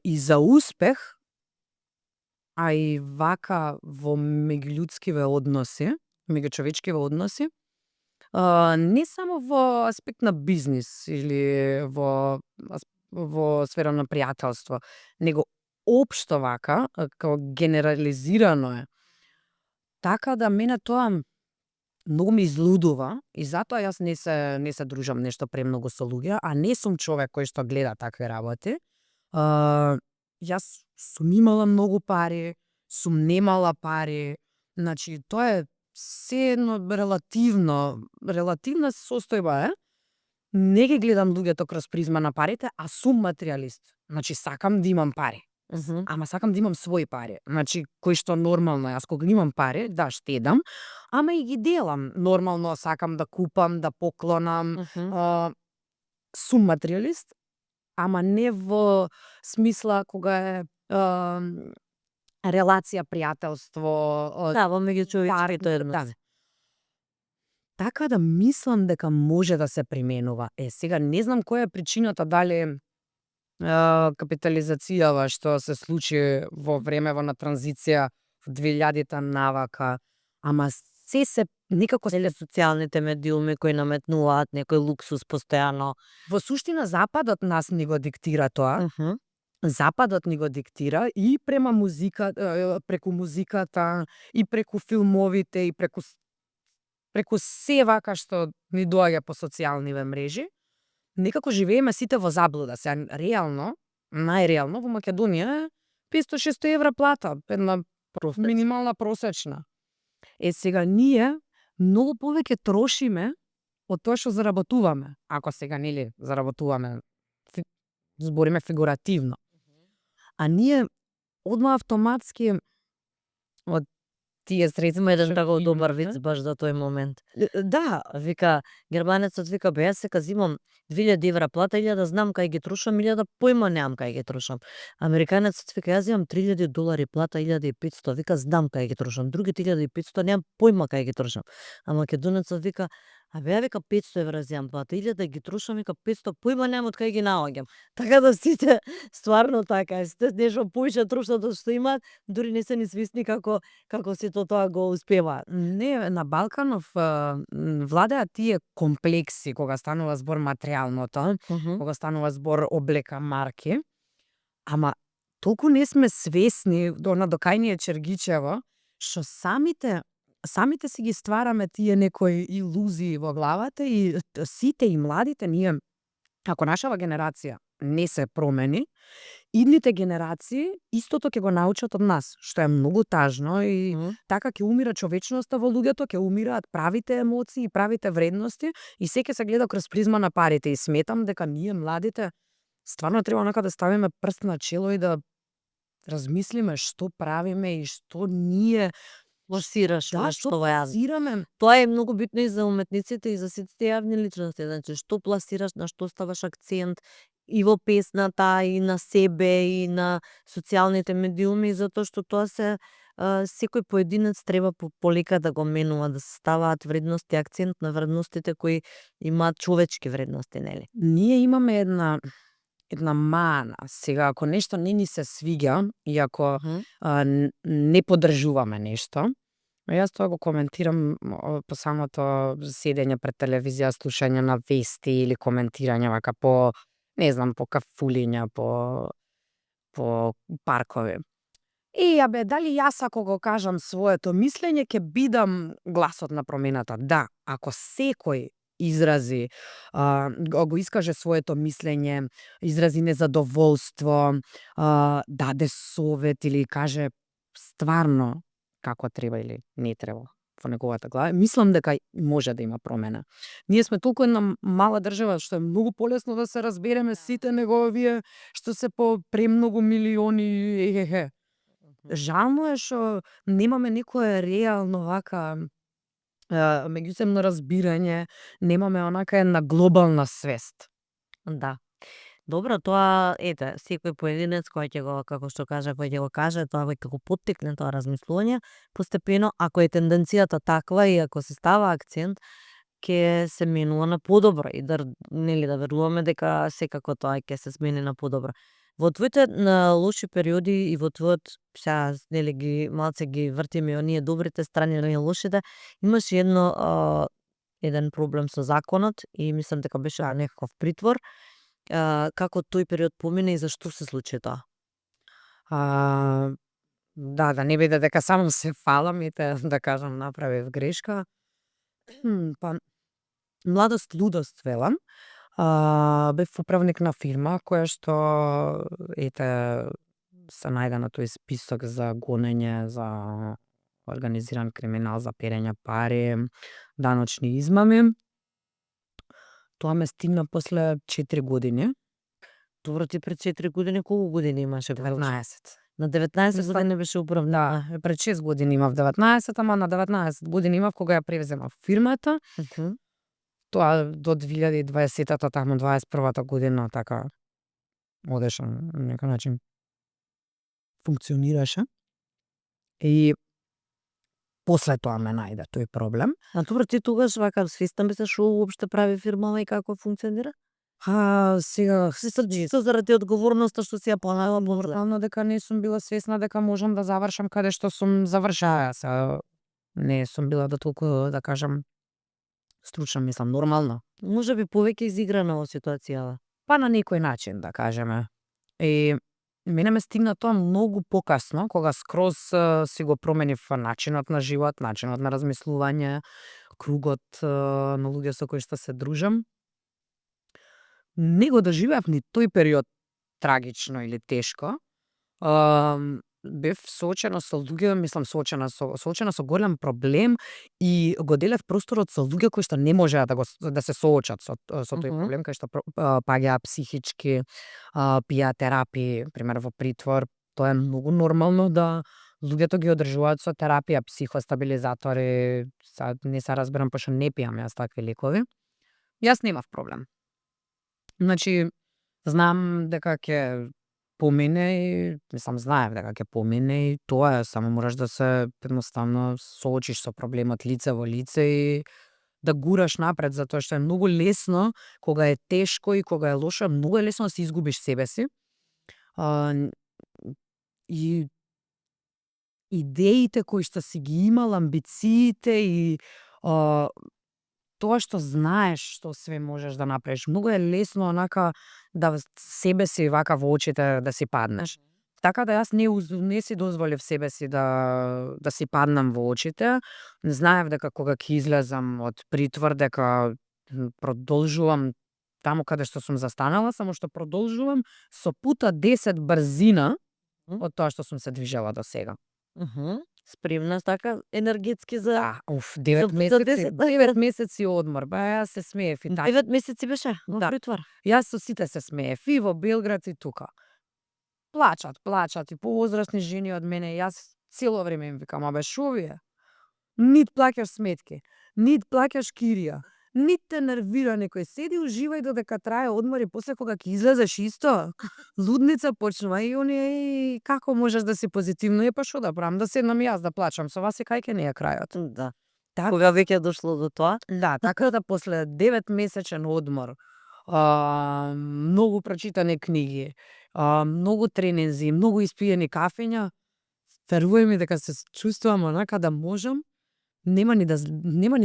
и за успех, а и вака во меѓулюдскиве односи, меѓучовечкиве односи, не само во аспект на бизнис или во сфера на пријателство, него општо вака, како генерализирано е. Така да мене тоа многу ме излудува и затоа јас не се дружам нешто премногу со луѓе, а не сум човек кој што гледа такви работи. Јас сум имала многу пари, сум немала пари, значи тоа е се едно релативна состојба е, не ги гледам луѓето кроз призма на парите, а сум материјалист. Значи сакам да имам пари. Ама сакам да имам свои пари. Значи, кои што нормално јас кога имам пари, да штедам, ама и ги делам. Нормално сакам да купам, да поклонам. Сум материјалист, ама не во смисла кога е релација, пријателство, Да, во меѓучовечките да. односи. Така да мислам дека може да се применува. Сега не знам која е причината, дали капитализацијава што се случи во времево на транзиција во 2000-та навака, ама се некако Или социјалните медиуми кои наметнуваат некој луксус постојано. во суштина Западот нас ни го диктира тоа. Западот ни го диктира и према музика, преку музиката, и преку филмовите, и преку се вака што ни доаѓа по социјалниве мрежи. Некако живееме сите во заблуда. Сега реално, најреално во Македонија е 500-600 евра плата, една минимална просечна. Сега ние многу повеќе трошиме од тоа што заработуваме. Ако сега нели заработуваме, збориме фигуративно. А ние одма автоматски од тие средства Има еден таков добар имаме. виц баш за тој момент. Да, вика, германецот вика, бе, јас сега зимам 2000 евра плата, 1000 знам кај ги трошам, 1000 појма немам кај ги трошам. Американецот вика, јас имам $3000 плата, 1500, вика, знам кај ги трошам. Другите 1500 немам појма кај ги трошам. А македонецот вика, а бе, ја вика 500 евра земам плата, 1000 ги трошам, вика 500 појма немам од кај ги наоѓам. Така да сите стварно така, сите нешто повеќе трошат од што имаат, дури не се ни свесни како сето тоа го успеваат. Не, на Балканов владеат тие комплекси кога станува збор материјалното, кога станува збор облека, марки, ама толку не сме свесни до кај ни е Чергичево, што самите си ги ствараме тие некои илузии во главата и сите и младите ние, ако нашава генерација не се промени, идните генерации истото ќе го научат од нас, што е многу тажно и така ќе умира човечноста во луѓето, ќе умираат правите емоции и правите вредности и се ќе се гледа кроз призма на парите и сметам дека ние младите стварно треба онака да ставиме прст на чело и да размислиме што правиме и што ние Лосираш што нешто во јазот. пласираме. Тоа е многу битно и за уметниците и за сите јавни личности, значи што пласираш, на што ставаш акцент и во песната, и на себе, и на социјалните медиуми, затоа што тоа се секој поединец треба полека да го менува, да се ставаат вредности, акцент на вредностите кои имаат човечки вредности, нели? Ние имаме една мана. Сега, ако нешто не ни се свиѓа и ако не поддржуваме нешто, јас тоа го коментирам по самото седење пред телевизија, слушање на вести или коментирање вака по, не знам, по кафулиња, по паркови. Ја бе, дали јас ако го кажам своето мислење, ќе бидам гласот на промената? Да, ако секој изрази, го искаже своето мислење, изрази незадоволство, даде совет или каже стварно како треба или не треба во неговата глава, мислам дека може да има промена. Ние сме толку една мала држава што е многу полесно да се разбереме сите него овие што се по премногу милиони. Жално е што немаме некое реално вака меѓусебно разбирање, немаме онака една глобална свест. Да. Добро, тоа ете, секој поединец кој ќе го, како што кажа, кој ќе го каже, тоа веќе го поттикне тоа размислување, постепено, ако е тенденцијата таква и ако се става акцент, ќе се менува на подобро и да нели да веруваме дека секако тоа ќе се смени на подобро. Во твоите на лоши периоди и во твојот, сега нели ги малце ги вртиме оние добрите страни и лошите, имаш еден проблем со законот и мислам дека беше некаков притвор. Како тој период помина и зашто се случи тоа? Да не биде дека само се фалам и да кажам направив грешка. Па младост лудост велам. Бев управник на фирма која што се најде на тој список за гонење за организиран криминал, за перење пари, даночни измами. Тоа ме стигна после 4 години. Добро, ти пред 4 години колку години имаше? 19. На 19 Мислам- години беше управник. Да, пред 6 години имав 19, ама на 19 години имав кога ја превземав фирмата. Мгм. Тоа до 2020-та, таму 21-та година така одеше на некој начин. Функционираше. И после тоа ме најде тој проблем. А добро, ти тогаш вака свесна беше што уопште прави фирмава и како функционира? Сега Чисто заради одговорноста што си ја понела после. нормално дека не сум била свесна дека можам да завршам каде што сум завршаа. Не сум била до толку, да кажам, стручна, мислам, нормално. Може би повеќе изиграна во ситуацијава. Па на некој начин, да кажеме. И мене ме стигна тоа многу покасно, кога скроз си го променив начинот на живот, начинот на размислување, кругот на луѓе со кои што се дружам. Не го доживеав ни тој период трагично или тешко. Бев соочена со луѓе, мислам соочена со голем проблем и го делев просторот со луѓе кои што не можеа да се соочат со тој Мгм. проблем, кои што паѓаа психички, пијаат терапии, пример во притвор. Тоа е многу нормално да луѓето ги одржуваат со терапија, психостабилизатори, не се разберам пошто не пијам јас такви лекови. Јас немав проблем. Значи, знам дека ќе помине и, мислам, знаев дека ќе помине и тоа е, само мораш да се едноставно соочиш со проблемот лице во лице и да гураш напред, затоа што е многу лесно кога е тешко и кога е лошо, многу е лесно да си изгубиш себе си. И идеите кои што си ги имал, амбициите и тоа што знаеш што све можеш да направиш. Многу е лесно онака да себе си вака во очите да си паднеш. Така да јас не си дозволив себе си да си паднам во очите. Знаев дека кога ќе излезам од притвор дека продолжувам таму каде што сум застанала, само што продолжувам со пута 10 брзина од тоа што сум се движела до сега. Мгм. Спремна така енергетски за 9 за месеци, 10 9 месеци одмор. Ба јас се смеев и така. 9 месеци беше во Да. притвор. Јас со сите се смеев и во Белград и тука. Плачат и повозрасни жени од мене. Јас цело време им викам, абе шо ви е? Нит плаќаш сметки, нит плаќаш кирија, нит те нервира некој. Седи, уживај додека трае одмор и после кога ќе излезеш исто, лудница почнува и они како можеш да си позитивно? Па шо да правам? Да седнам јас да плачам со вас и кај ќе не е крајот. Да. Така. Кога веќе дошло до тоа? Да, така да после 9 месечен одмор, многу прочитани книги, многу тренинзи, многу испиени кафења, верувај ми дека се чувствувам онака да можам, нема ни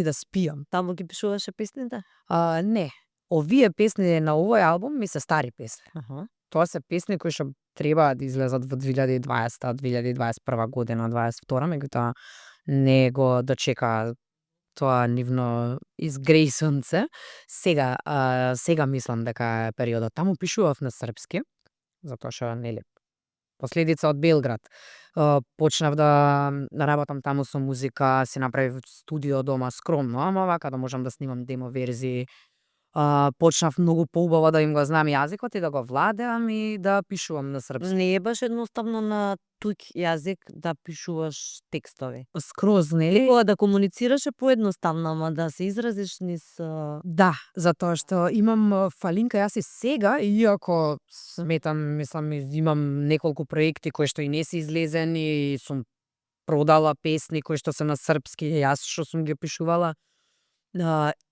да спијам. Таму ги пишуваше песните? Не, овие песни на овој албум ми се стари песни. Аха. Тоа се песни кои што треба да излезат во 2020, 2021 година, 22, меѓутоа не го дочека тоа нивно изгрејсонце. Сега мислам дека е периодот. Таму пишував на српски, затоа што нели последица од Белград. Почнав да работам таму со музика, си направив студио дома скромно, ама вака да можам да снимам демо верзии. Почнав многу поубаво да им го знам јазикот и да го владеам и да пишувам на српски. Не е баш едноставно на туѓ јазик да пишуваш текстови. Скроз нели? Кога да комуницираш е поедноставно, ама да се изразиш низ Да, затоа што имам фалинка јас и сега, иако сметам, мислам, имам неколку проекти кои што и не се излезени и сум продала песни кои што се на српски, јас што сум ги пишувала.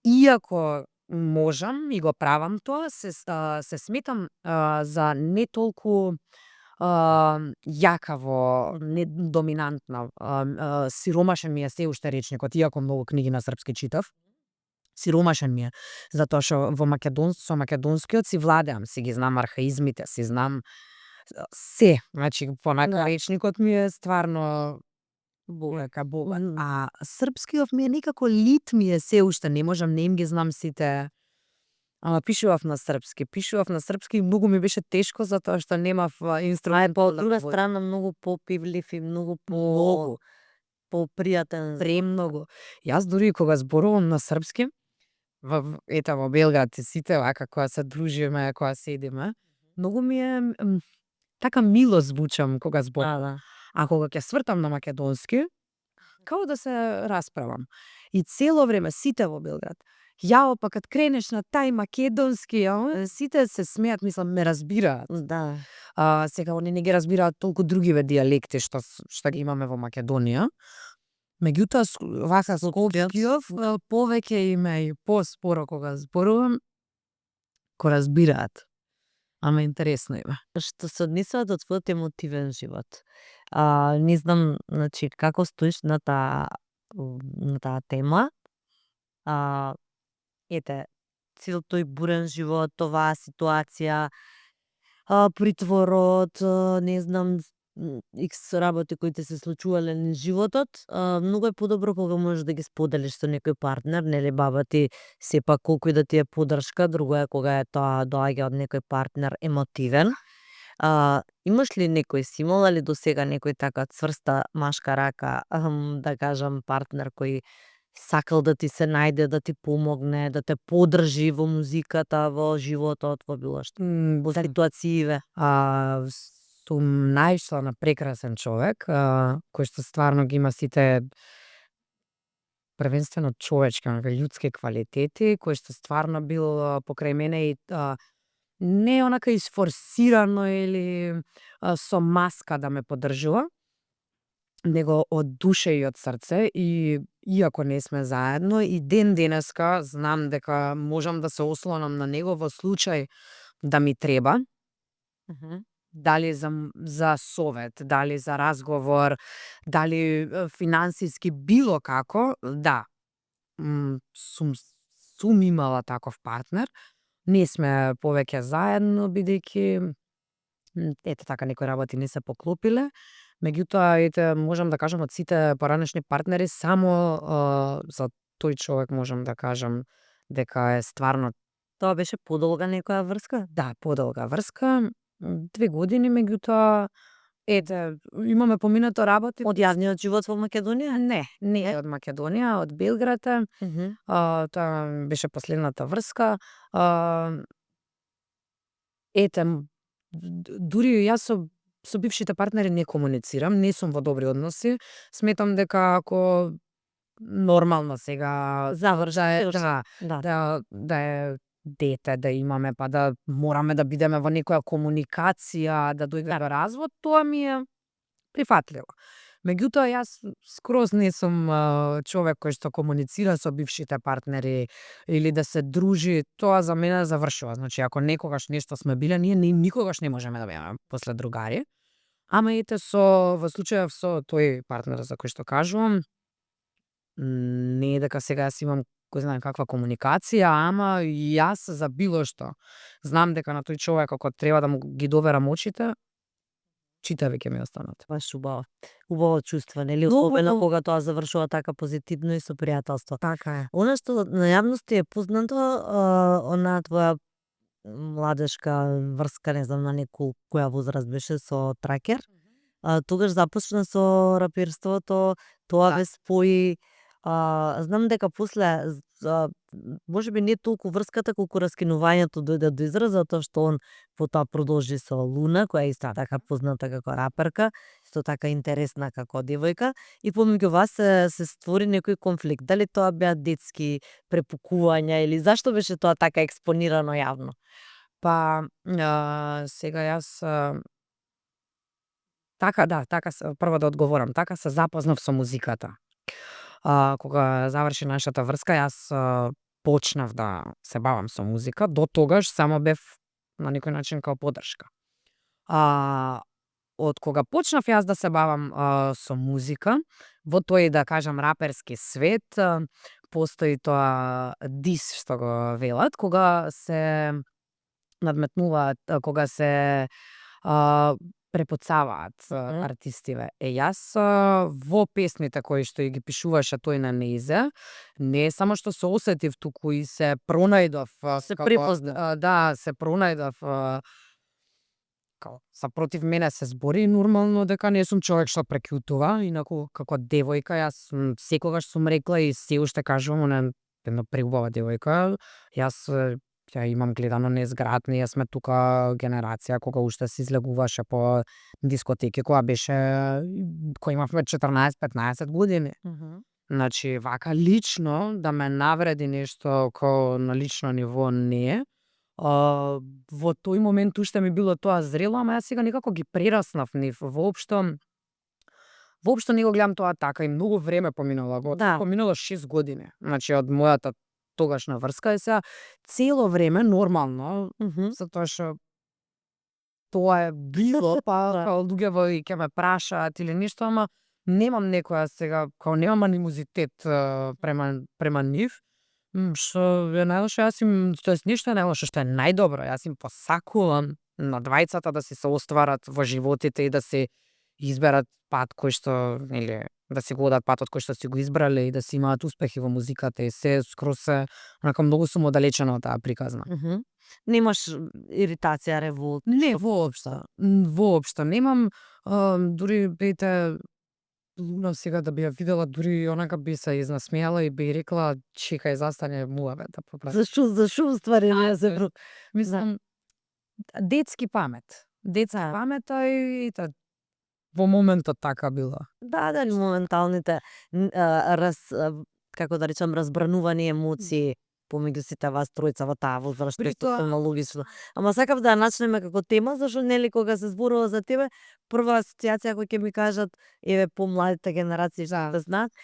Иако можам и го правам тоа, се сметам за не толку јакаво, не доминантна. Сиромашен ми е се уште речникот, иако многу книги на српски читав. Сиромашен ми е, затоа што со македонскиот си владеам, си ги знам архаизмите, си знам се. Значи, понака речникот ми е стварно богат. А српскиот ми е некако лит ми е се уште, не можам, не им ги знам сите. Ама пишував на српски и многу ми беше тешко затоа што немав инструмент. Па од друга страна многу попивлив и многу попријатен. Премногу. Јас дури и кога зборувам на српски, во Белград сите вака кога се дружиме, кога седиме, многу ми е така мило звучам кога зборам. Да. А кога ќе свртам на македонски, као да се расправам. И цело време сите во Белград. Јао, па кад кренеш на тај македонски, сите се смеат, мислам, ме разбираат. Да. Сега они не ги разбираат толку другиве дијалекти што ги имаме во Македонија. Меѓутоа, вака скопскиот повеќе име и поспоро кога зборувам, го разбираат. Ама интересно име. Што се однесува до твојот емотивен живот. Не знам, значи, како стоиш на таа тема. Ете, цел тој бурен живот, оваа ситуација, притворот, не знам, икс работи кои ти се случувале низ животот, многу е подобро кога можеш да ги споделиш со некој партнер, нели баба ти сепак колку и да ти е поддршка, друго е кога е тоа доаѓа од некој партнер емотивен. Имаш ли некој, си имала ли досега некој така цврста машка рака, да кажам, партнер кој сакал да ти се најде, да ти помогне, да те поддржи во музиката, во животот, во било што? Во ситуацииве? Сум наишла на прекрасен човек, кој што стварно ги има сите првенствено човечки, људски квалитети, кој што стварно бил покрај мене и не онака isфорсирано или со маска да ме поддржува, него од душа и од срце, и иако не сме заедно, и ден денеска знам дека можам да се ослонам на него во случај да ми треба, дали за совет, дали за разговор, дали финансиски, било како, да. Сум имала таков партнер. Не сме повеќе заедно, бидејќи ете така некои работи не се поклопиле. Меѓутоа, ете, можам да кажам од сите поранешни партнери, само за тој човек можам да кажам дека е стварно. Тоа беше подолга некоја врска? Да, подолга врска, 2 години, меѓутоа, ете, имаме поминато работи. Од јавниот живот во Македонија? Не од Македонија, од Белград. Тоа беше последната врска. Ете, дури јас со бившите партнери не комуницирам, не сум во добри односи. Сметам дека ако нормално сега Заврши. да е дете да имаме, па да мораме да бидеме во некоја комуникација, да дојде до развод, тоа ми е прифатливо. Меѓутоа, јас скроз не сум човек кој што комуницира со бившите партнери или да се дружи, тоа за мене завршува. Значи, ако некогаш нешто сме биле, ние никогаш не можеме да бидеме после другари. Ама ете, во случајов со тој партнер за кој што кажувам, не е дека сега јас имам кој знае каква комуникација, ама јас за било што знам дека на тој човек ако треба да му ги доверам очите, читави ќе ми останат. Баш убаво. Убаво чувство, нели? Особено кога тоа завршува така позитивно и со пријателство. Така е. Она што на јавност е познато, она твоја младешка врска, не знам на која возраст беше, со тракер. Тогаш започна со раперството, тоа ве спои. Знам дека после, можеби не толку врската, колку раскинувањето дојде до израз, затоа што он потоа продолжи со Луна, која е исто така позната како раперка, исто така интересна како девојка, и помеѓу вас се створи некој конфликт. Дали тоа беа детски препукувања или зашто беше тоа така експонирано јавно? Па, сега јас така, да, така прво да одговорам, така се запознав со музиката. Кога заврши нашата врска, јас почнав да се бавам со музика, до тогаш само бев на некој начин као поддршка. Од кога почнав јас да се бавам со музика, во тој, да кажам, раперски свет, постои тоа дис што го велат, кога се надметнуваат, кога се препоцаваат артистиве. Јас во песните кои што ги пишуваше тој на Неизе, не само што се осетив, туку и се пронајдов. Се препозна. Да, се пронајдов. Са против мене се збори, нормално дека не сум човек што прекјутува, инаку како девојка јас секогаш сум рекла и се уште кажувам, една преубава девојка. Јас ја имам гледано низ град, ние сме тука генерација кога уште се излегуваше по дискотеки, кога имавме 14-15 години. Значи, вака лично да ме навреди нешто на лично ниво не. Во тој момент уште ми било тоа зрело, ама јас сега некако ги прераснав нив. Воопшто не го гледам тоа така и многу време поминало. Да. Поминало 6 години. Значи, од мојата тогашна врска е сега цело време нормално, затоа што тоа е било, као луѓето и ќе ме прашаат или нешто, ама немам некоја сега, немам анимозитет према нив, што е најлошо, тоест нешто е најлошо, што е најдобро, јас им посакувам на двајцата да се остварат во животите и да се изберат пат кој што, или да си го одат патот кој што си го избрале и да си имаат успехи во музиката и се скроз онака многу сум оддалечена од таа приказна. Немаш иритација, револт? Не, воопшто немам, дури бете Луна сега да би ја видела, дури онака би се изнасмејала и би рекла чекај застане муаве да попрати. Зашо ствари не се Мислам, детски памет. Детска памет и во моментот така било. Да, моменталните како да речам, разбранувани емоции помеѓу сите вас тројца во таа возраст, што е сосема логично. Ама сакав да ја начнеме како тема, зашто нели кога се зборува за тебе, прва асоцијација која ќе ми кажат, еве помладите генерации што те знаат,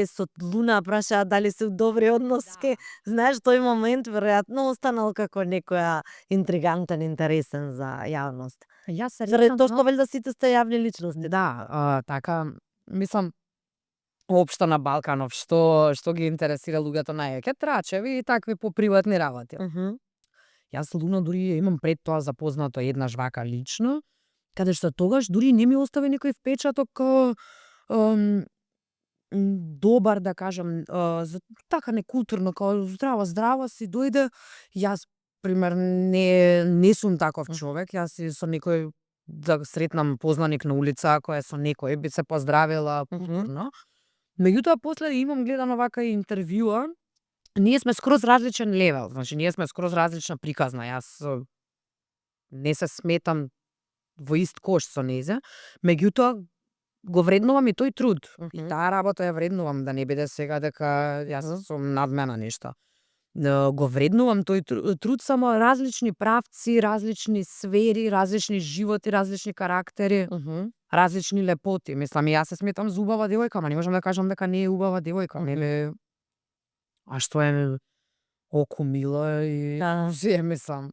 со Луна прашаа дали се у добри односки. Знаеш, тој момент веројатно останал како некоја интригантен, интересен за јавност. Јас се Заради тоа што велда сите сте јавни личности. Да, така, мислам, општо на Балканов, што ги интересира луѓето највеќе, трачеви и такви поприватни работи. Јас Луна дури имам пред тоа запознато еднаш вака лично, каде што тогаш дури не ми остави некој впечаток добар, да кажам, така некултурно, као здраво си дојде. Јас пример не сум таков човек, јас со некој да сретнам познаник на улица, ако е со некој, би се поздравила културно. Меѓутоа, после имам гледано вака интервјуа, ние сме скроз различен левел, значи ние сме скроз различна приказна. Јас не се сметам во ист кош со незе, меѓутоа го вреднувам и тој труд. И таа работа ја вреднувам, да не биде сега дека јас сум над мене нешто. Го вреднувам тој труд, само различни правци, различни сфери, различни животи, различни карактери, различни лепоти. Мислам, и јас се сметам за убава девојка, ама не можам да кажам дека не е убава девојка, нели? А што е оку мило и се мислам.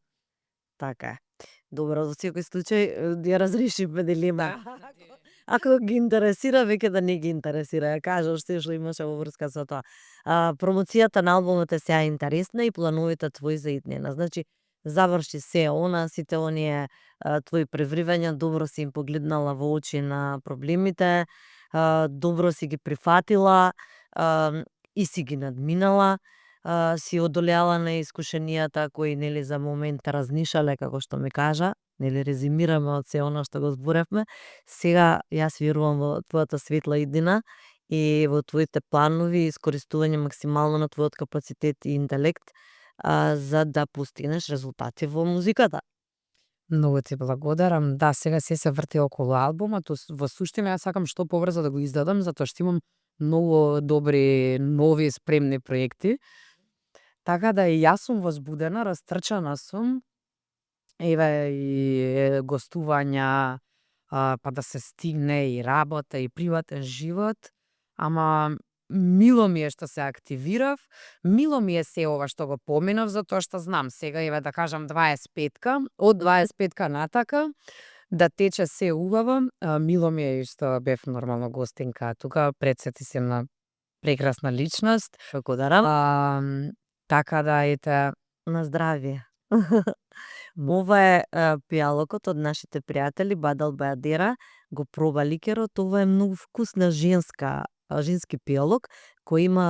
Така е. Добро, во секој случај ја разрешивме дилема. Ако ги интересира, веќе да не ги интересира. Ја кажа што имаше во врска со тоа. Промоцијата на албумот е сега интересна и плановите твои за иднина. Значи, заврши се сите оние твои превривања, добро си им погледнала во очи на проблемите, добро си ги прифатила и си ги надминала, си одолеала на искушенијата кои нели за момент разнишале, како што ми кажа, нели резимираме од се она што го зборевме. Сега јас верувам во твојата светла иднина и во твоите планови, искористување максимално на твојот капацитет и интелект, за да постигнеш резултати во музиката. Многу ти благодарам. Да, сега се врти околу албумот. Во суштина јас сакам што побрзо да го издадам, затоа што имам многу добри, нови, спремни проекти. Така да и јас сум возбудена, растрчана сум. Еве и гостувања, па да се стигне и работа, и приватен живот. Ама мило ми е што се активирав, мило ми е се ова што го поминав, затоа што знам сега, еве да кажам 25-ка, од 25-ка натака, да тече се убаво. Мило ми е и што бев нормално гостинка тука, претсети се на прекрасна личност. Благодарам. Така да ете, на здравие. Ова е пијалокот од нашите пријатели Бадал Беадера, го проба ликерот, ова е многу вкусна женска алжински пијалок кој има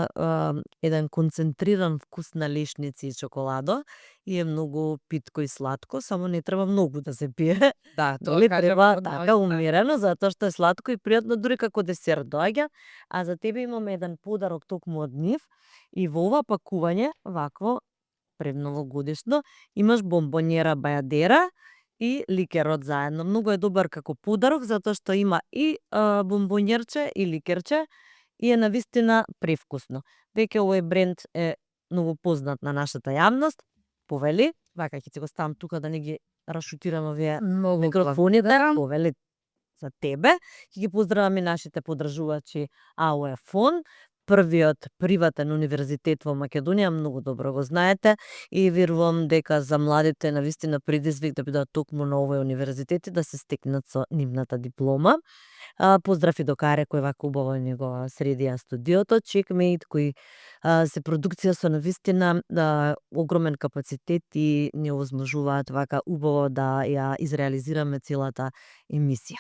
еден концентриран вкус на лешници и чоколадо и е многу питко и сладко, само не треба многу да се пие. Да, тоа Нели кажав треба одма, така умерено затоа што е сладко и пријатно дури како десерт доаѓа. А за тебе имаме еден подарок токму од нив и во ова пакување вакво предновогодишно имаш бомбонjera бајадера и ликерот заедно. Многу е добар како подарок затоа што има и бомбонјерче и ликерче и е навистина превкусно. Веќе овој бренд е многу познат на нашата јавност. Повели, вака ќе ти го ставам тука да не ги расшутирам овие многу микрофоните. благодарам. Повели за тебе. Ќе ги поздравам и нашите подржувачи АОФ-он, првиот приватен универзитет во Македонија, многу добро го знаете и верувам дека за младите навистина предизвик да бидат токму на овој универзитет и да се стекнат со нивната диплома. Поздрав и до Каре кој вака убаво ни го средија студиото, Checkmate кои се продукција со навистина огромен капацитет и ни овозможуваат вака убаво да ја изреализираме целата емисија.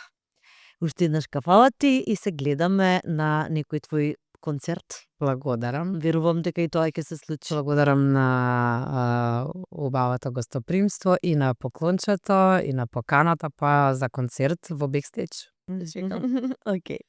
Уште еднаш кафала ти и се гледаме на некој твој концерт. Благодарам. Верувам дека и тоа ќе се случи. Благодарам на убавото гостопримство и на поклончето и на поканата па за концерт во бекстејдж. Океј.